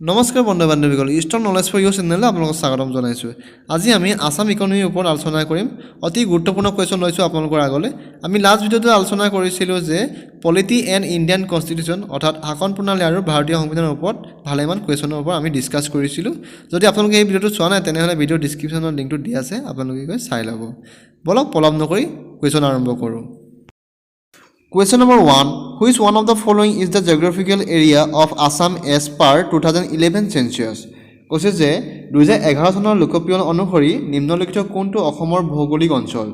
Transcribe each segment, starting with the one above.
নমস্কাৰ বন্ধু বান্ধৱীসকল, ইষ্টৰ্ণ knowledge for U চেনেললৈ আপোনালোকক স্বাগতম জনাইছোঁ। আজি আমি আছাম ইকনমিৰ ওপৰত আলোচনা কৰিম। অতি গুৰুত্বপূৰ্ণ কুৱেশ্যন লৈছোঁ আপোনালোকৰ আগলৈ। আমি লাষ্ট ভিডিঅ'টোত আলোচনা কৰিছিলোঁ যে পলিটি এণ্ড ইণ্ডিয়ান কনষ্টিটিউশ্যন, অৰ্থাৎ শাসন প্ৰণালী আৰু ভাৰতীয় সংবিধানৰ ওপৰত ভালেমান কুৱেশ্যনৰ ওপৰত আমি ডিছকাছ কৰিছিলোঁ। যদি আপোনালোকে এই ভিডিঅ'টো চোৱা নাই, তেনেহ'লে ভিডিঅ'ৰ ডিছক্ৰিপশ্যনত লিংকটো দিয়া আছে, আপোনালোকে গৈ চাই ল'ব। ব'লক, পলম নকৰি কুৱেশ্যন আৰম্ভ কৰোঁ। Question number 1. Which one of the following is the geographical area of Assam as per 2011 census? কৈছে যে 2011 চনৰ লোকপিয়ল অনুসৰি নিম্নলিখিত কোনটো অসমৰ ভৌগোলিক অঞ্চল?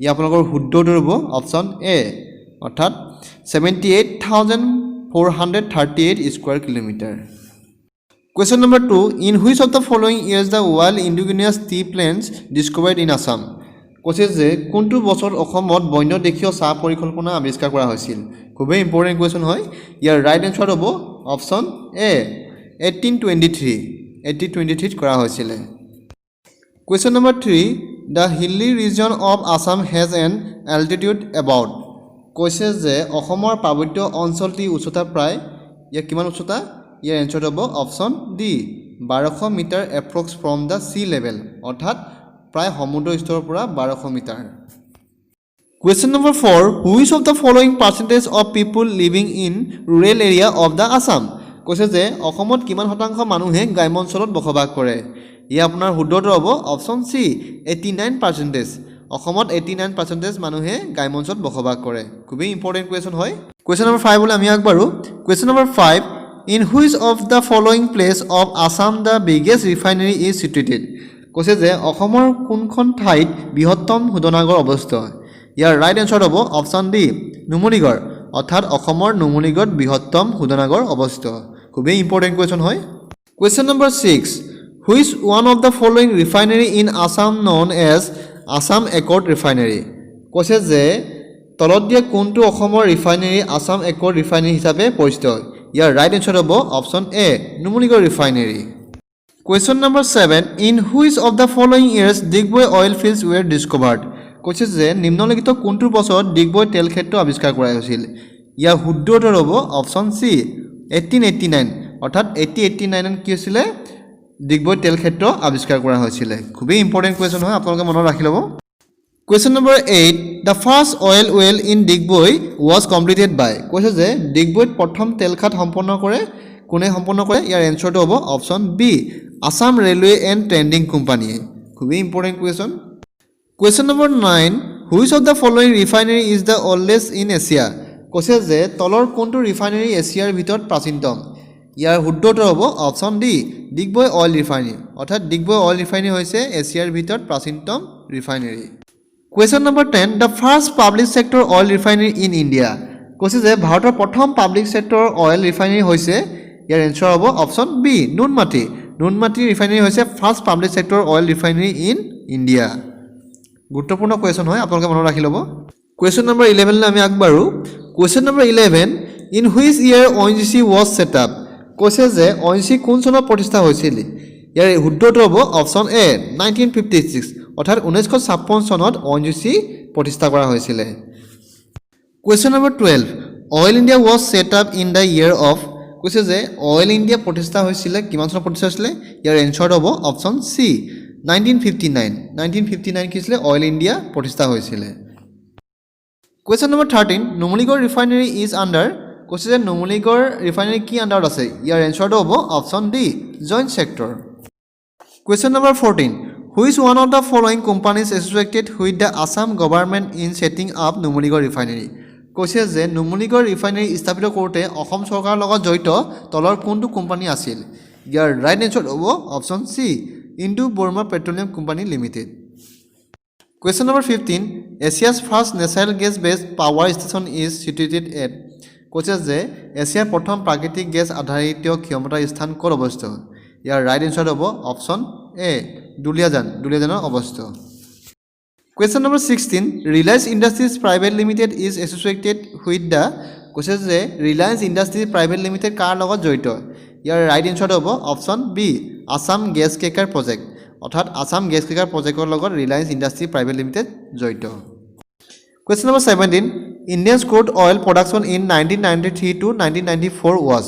ই আপোনালোকৰ শুদ্ধ উত্তৰ হ'ব অপশ্যন এ, অৰ্থাৎ 78,438 square kilometer. Question number 2. In which of the following years the wild indigenous tea plants discovered in Assam? কৈছে যে কোনটো বছৰত অসমত বন্য দেশীয় চাহ পৰিকল্পনা আৱিষ্কাৰ কৰা হৈছিল? খুবেই ইম্পৰ্টেণ্ট কুৱেশ্যন হয়। ইয়াৰ ৰাইট এনচাৰ হ'ব অপশ্যন এ, 1823। 1823ত কৰা হৈছিলে। Question number 3. The hilly region of Assam has an altitude about. কৈছে যে অসমৰ পাৰ্বত্য অঞ্চলটিৰ উচ্চতা প্ৰায়। ইয়াৰ কিমান উচ্চতা? ইয়াৰ এনচাৰটো হ'ব option D, 1200 meter approx from the sea level, অৰ্থাৎ প্ৰায় সমুদ্ৰ স্তৰৰ পৰা 1200 metre. Question number 4. Which of the following percentage of people living in rural area of the Assam? কৈছে যে অসমত কিমান শতাংশ মানুহে গ্ৰাম্য অঞ্চলত বসবাস কৰে? ই আপোনাৰ শুদ্ধটো হ'ব অপশ্যন চি, 89 পাৰ্চেণ্টেজ। অসমত 89 পাৰ্চেণ্টেজ মানুহে গ্ৰাম্য অঞ্চলত বসবাস কৰে। খুবেই ইম্পৰ্টেণ্ট কুৱেশ্যন হয়। কুৱেশ্যন নম্বৰ 5লৈ আমি আগবাঢ়োঁ। Question number 5. In which of the following place of Assam the biggest refinery is situated? কৈছে যে অসমৰ কোনখন ঠাইত বৃহত্তম শোধনাগাৰ অৱস্থিত? ইয়াৰ ৰাইট এনচাৰ হ'ব অপশ্যন ডি, নুমলীগড়। অৰ্থাৎ অসমৰ নুমলীগড়ত বৃহত্তম শোধনাগাৰ অৱস্থিত। খুবেই ইম্পৰ্টেণ্ট কুৱেশ্যন হয়। Question number 6. Which one of the following refinery in Assam known as Assam Accord Refinery? কৈছে যে তলত দিয়া কোনটো অসমৰ ৰিফাইনেৰী আছাম একৰ্ড ৰিফাইনেৰী হিচাপে পৰিচিত? ইয়াৰ ৰাইট এনচাৰ হ'ব option A, Numaligarh refinery. Question number 7. In which of the following years Digboi oil fields were discovered? কৈছে যে নিম্নলিখিত কোনটো বছৰত ডিগবৈ তেল ক্ষেত্ৰ আৱিষ্কাৰ কৰা হৈছিল? ইয়াৰ শুদ্ধ উত্তৰ হ'ব অপশ্যন চি, 1889। অৰ্থাৎ 1889ত কি হৈছিলে? ডিগবৈ তেল ক্ষেত্ৰ আৱিষ্কাৰ কৰা হৈছিলে। খুবেই ইম্পৰ্টেণ্ট কুৱেশ্যন হয়, আপোনালোকে মনত ৰাখি ল'ব। Question number 8. The first oil well in Digboi was completed by. কৈছে যে ডিগবৈত প্ৰথম তেল খাদ সম্পন্ন কৰে, কোনে সম্পন্ন কৰে? ইয়াৰ এনচাৰটো হ'ব option B, Assam railway and trading কোম্পানীয়ে। খুবেই important question. Question number 9. Which of the following refinery is the oldest in Asia? কৈছে যে তলৰ কোনটো ৰিফাইনেৰী এছিয়াৰ ভিতৰত প্ৰাচীনতম? ইয়াৰ শুদ্ধ উত্তৰ হ'ব option D, Digboi oil refinery. অৰ্থাৎ ডিগবৈ অইল ৰিফাইনেৰী হৈছে এছিয়াৰ ভিতৰত প্ৰাচীনতম refinery. Question number 10. The first public sector oil refinery in India. কৈছে যে ভাৰতৰ প্ৰথম পাব্লিক ছেক্টৰ অইল ৰিফাইনেৰী হৈছে। ইয়াৰ এনচাৰ হ'ব option B, Noonmati. Noonmati refinery হৈছে first public sector oil refinery in India. গুৰুত্বপূৰ্ণ কুৱেশ্যন হয়, আপোনালোকে মনত ৰাখি ল'ব। কুৱেশ্যন নম্বৰ 11লৈ আমি আগবাঢ়োঁ। Question number 11. In which year ONGC was set up? কৈছে যে অ' এন জি চি কোন চনত প্ৰতিষ্ঠা হৈছিল? ইয়াৰ শুদ্ধ উত্তৰ হ'ব অপশ্যন এ, 1956। অৰ্থাৎ 1956 চনত অ' এন জি চি প্ৰতিষ্ঠা কৰা হৈছিলে। Question number 12. Oil India was set up in the year of. কৈছে যে অইল ইণ্ডিয়া প্ৰতিষ্ঠা হৈছিলে, কিমান চনত প্ৰতিষ্ঠা হৈছিলে? ইয়াৰ এনচাৰটো হ'ব option C, 1959। 1959 কি হৈছিলে? অইল ইণ্ডিয়া প্ৰতিষ্ঠা হৈছিলে। Question number 13. Numaligarh Refinery is under. কৈছে যে নুমলীগড় ৰিফাইনেৰী কি আণ্ডাৰত আছে? ইয়াৰ এনচাৰটো হ'ব option D, joint sector. Question number 14. Which one of the following companies associated with the Assam government in setting up Numaligarh Refinery? কৈছে যে নুমলীগড় ৰিফাইনেৰী স্থাপিত কৰোঁতে অসম চৰকাৰৰ লগত জড়িত তলৰ কোনটো কোম্পানী আছিল? ইয়াৰ ৰাইট এনচাৰ হ'ব option C, Indo Burma petroleum company limited. Question number 15. Asia's first natural gas based power station is situated at. কৈছে যে এছিয়াৰ প্ৰথম প্ৰাকৃতিক গেছ আধাৰিত ক্ষমতাৰ স্থান ক'ত অৱস্থিত? ইয়াৰ ৰাইট এনচাৰ হ'ব অপশ্যন এ, দুলীয়াজান। দুলীয়াজানত অৱস্থিত। Question number 16. Reliance Industries Private Limited is associated with the. কৈছে যে ৰিলায়েন্স ইণ্ডাষ্ট্ৰিজ প্ৰাইভেট লিমিটেড কাৰ লগত জড়িত? ইয়াৰ ৰাইট এনচাৰটো হ'ব option B, Assam gas cracker project. অৰ্থাৎ আছাম গেছ ক্ৰেকাৰ প্ৰজেক্টৰ লগত ৰিলায়েন্স ইণ্ডাষ্ট্ৰি প্ৰাইভেট লিমিটেড জড়িত। Question number 17. India's crude oil production in 1993 to 1994 was.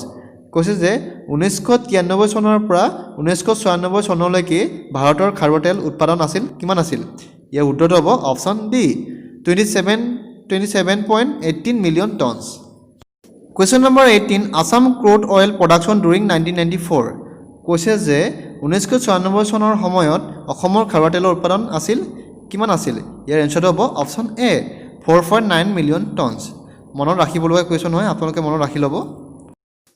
কৈছে যে 1993 চনৰ পৰা 1994 চনলৈকে ভাৰতৰ খাৰুৱা তেল উৎপাদন আছিল কিমান আছিল? ইয়াৰ উত্তৰটো হ'ব option D, 27.18 million tons. Question number 18, Assam crude oil production during 1994. কৈছে যে 1994 চনৰ সময়ত অসমৰ খাৰুৱা তেলৰ উৎপাদন আছিল কিমান আছিল? ইয়াৰ এনচাৰটো হ'ব option A, 4.9 million tons. মনত ৰাখিবলগীয়া কুৱেশ্যন হয়, আপোনালোকে মনত ৰাখি ল'ব।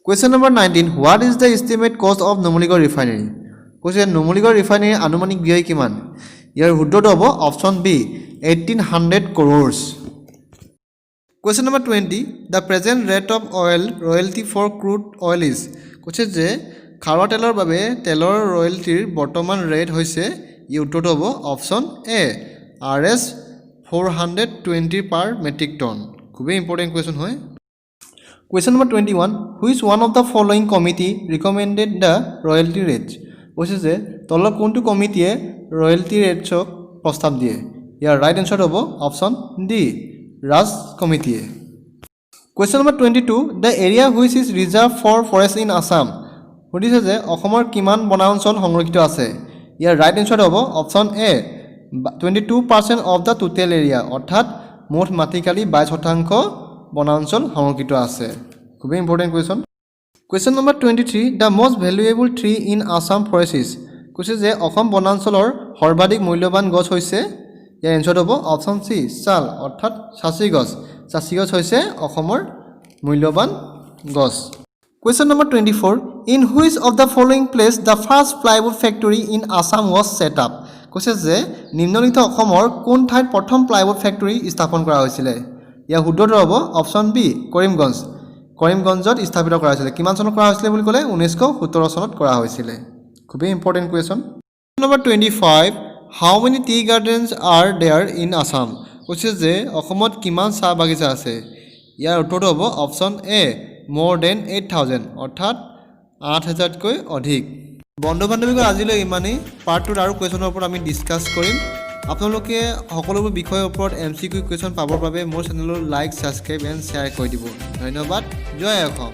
Question number 19, what is the estimate cost of Numaligarh Refinery? কৈছে নুমলীগড় ৰিফাইনেৰীৰ আনুমানিক ব্যয় কিমান? ইয়াৰ শুদ্ধটো হ'ব option B, 1800 crores. Question number 20, the present rate of oil royalty for crude oil is. কৈছে যে খাৰুৱা তেলৰ বাবে তেলৰ ৰয়েল্টিৰ বৰ্তমান ৰেট হৈছে। ই উত্তৰটো হ'ব option A, Rs 420 per metric ton. খুবেই ইম্পৰ্টেণ্ট কুৱেশ্যন হয়। Question number 21, which one of the following committee recommended the royalty rates? কৈছে যে তলৰ কোনটো কমিটিয়ে ৰয়েল্টি ৰেটছক প্ৰস্তাৱ দিয়ে? ইয়াৰ ৰাইট এনচাৰটো হ'ব অপশ্যন ডি, ৰাজ কমিটিয়ে। Question number 22, the area which is reserve for forest in Assam. সুধিছে যে অসমৰ কিমান বনাঞ্চল সংৰক্ষিত আছে? ইয়াৰ ৰাইট এনচাৰটো হ'ব option A, 22% of the total area, অৰ্থাৎ মুঠ মাটিকালি 22% বনাঞ্চল সংৰক্ষিত আছে। খুবেই important question. Question number 23, the most valuable tree in Assam forest is. কৈছে যে অসম বনাঞ্চলৰ সৰ্বাধিক মূল্যৱান গছ হৈছে। ইয়াৰ এনচাৰটো হ'ব অপশ্যন চি, ছাল, অৰ্থাৎ সাঁচি গছ। সাঁচি গছ হৈছে অসমৰ মূল্যৱান গছ। Question number 24, in which of the following place the first plywood factory in Assam was set up? কৈছে যে নিম্নলিখিত অসমৰ কোন ঠাইত প্ৰথম প্লাইউড ফেক্টৰী স্থাপন কৰা হৈছিলে? ইয়াৰ শুদ্ধটো হ'ব অপশ্যন বি, কৰিমগঞ্জ। কৰিমগঞ্জত স্থাপিত কৰা হৈছিলে। কিমান চনত কৰা হৈছিলে বুলি ক'লে 1917 চনত কৰা হৈছিলে। খুবেই important question. Number 25, how many tea gardens are there in Assam? কৈছে যে অসমত কিমান চাহ বাগিচা আছে? ইয়াৰ উত্তৰটো হ'ব option A, more than 8000, অৰ্থাৎ 8000তকৈ অধিক। বন্ধু বান্ধৱীসকল, আজিলৈ ইমানেই। পাৰ্ট টুত আৰু কুৱেশ্যনৰ ওপৰত আমি ডিছকাছ কৰিম। আপোনালোকে সকলোবোৰ বিষয়ৰ ওপৰত এমচিকিউ কুৱেশ্যন পাবৰ বাবে মোৰ চেনেলটো লাইক, ছাবস্ক্ৰাইব এণ্ড শ্বেয়াৰ কৰি দিব। ধন্যবাদ। জয় অসম।